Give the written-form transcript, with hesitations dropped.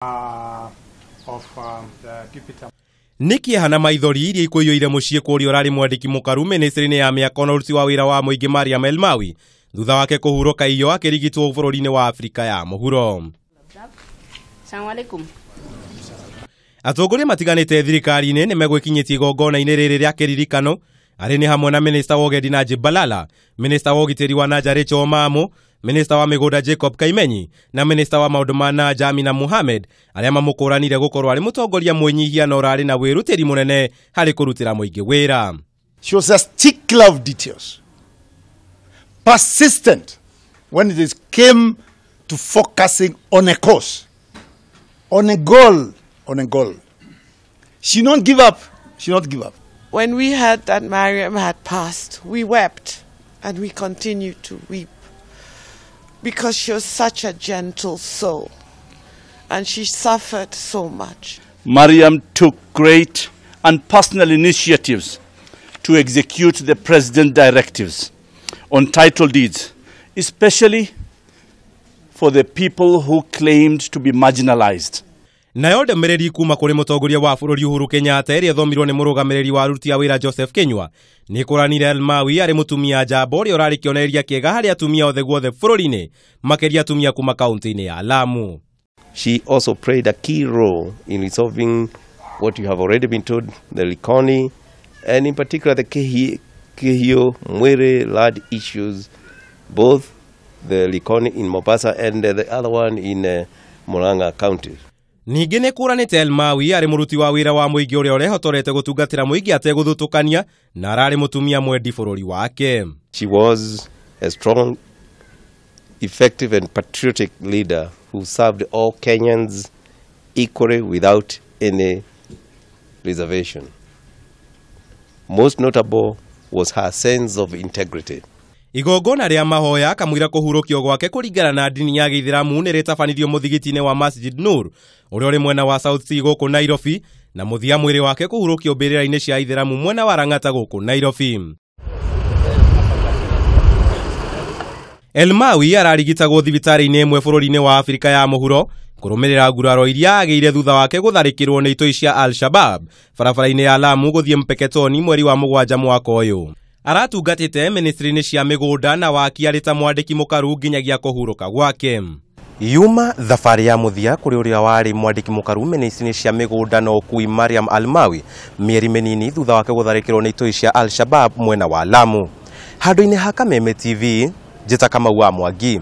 Of the Deputy Nĩ kĩeha na maithori iria ikũiyũire mũciĩ kwa ũrĩa ũrarĩ mwandĩki mũkaru mĩnĩstrĩ-inĩ ya mĩako na ũruti wa wĩra wa mũingĩ Mariam Elmawi thutha wake kũhurũka iyo akĩrigitwo bũrũri-inĩ wa Afrika ya mũhuro. Assalamu alaikum. Atongoria matiganĩte thirikari-inĩ nĩ megwĩkinyĩtie igongona-inĩ rĩrĩ rĩa kĩririkano arĩ nĩ hamwe na minista wa ũgendi Najib Balala, minista wa ũgitĩri wa nanja Rachel Omamo, minista wa mĩgũnda Jacob Kaimenyi na minista wa maũndũ ma nanja Amina Mohamed arĩa mamũkũranire gũkorwo arĩ mũtongoria mwĩnyihia na ũrarĩ na wĩrutĩri mũnene harĩ kũrutĩra mũingĩ wĩra. She was a stickler of details, persistent when it came to focusing on a cause, on a goal, on a goal. She not give up. She not give up. When we heard that Mariam had passed, we wept and we continue to weep because she was such a gentle soul and she suffered so much. Mariam took great and personal initiatives to execute the president's directives on title deeds, especially for the people who claimed to be marginalized. Nayo ndũmĩrĩri kuma kũrĩ mũtongoria wa bũrũri Uhuru Kenyatta ĩrĩa ĩthomirwo nĩ mũrũgamĩrĩri wa aruti a wĩra Joseph Kinyua nĩ kũranire Elmawi arĩ mũtumia njamba ũrĩa ũrarĩ kĩonereria kĩega harĩ atumia othe guothe bũrũri-inĩ makĩria atumia kuma kaunti-inĩ ya Lamu. She also played a key role in resolving what you have already been told, the Likoni, and in particular the Kihio Mwere land issues, both the Likoni in Mombasa and the other one in Murang'a County. Ningĩ nĩ kũranĩte Elmawi arĩ mũruti wa wĩra wa mũingĩ ũrĩa ũrehotorete gũtungatĩra mũingĩ ategũthutũkania na ararĩ mũtumia mwendi bũrũri wake. She was a strong, effective and patriotic leader who served all Kenyans equally without any reservation. Most notable was her sense of integrity. Igongona rĩa mahoya kamũira kũhurũkio gwake kũringana na ndini ya gĩithĩramu nĩ rĩtabanĩrio mũthigiti-inĩ wa Masjid Nur ũrĩa ũrĩ mwena wa South C gũkũ Nairobi na mũthia mwĩrĩ wake kũhurũkio mbĩrĩra-inĩ cia ithĩramu mwena wa Lang'ata gũkũ Nairobi. Elmawi ararigitagwo thibitarĩ-inĩ ĩmwe bũrũri-inĩ wa Afrika ya mũhuro kũrũmĩrĩra nguraro iria agĩire thutha wake gũtharĩkĩrwo nĩ itoi cia Al-Shabab barabara-inĩ ya Lamu gũthiĩ Mpeketoni mweri wa 7 mwaka ũyũ. Aratungatĩte ministry-inĩ cia mĩgũnda na waki arĩ ta mwandĩki mũkaru nginyagia kũhurũka gwake. Yuma thabarĩ ya mũthia kũrĩ ũrĩa warĩ mwandĩki mũkaru ministry-inĩ cia mĩgũnda na ũkui Mariam Almawi mĩeri mĩnini thutha wake gũtharĩkĩrwo nĩ itoi cia Al-Shabab mwena wa Lamu. Handũ-inĩ ha Kameme TV, njĩta Kamau wa Mwangi.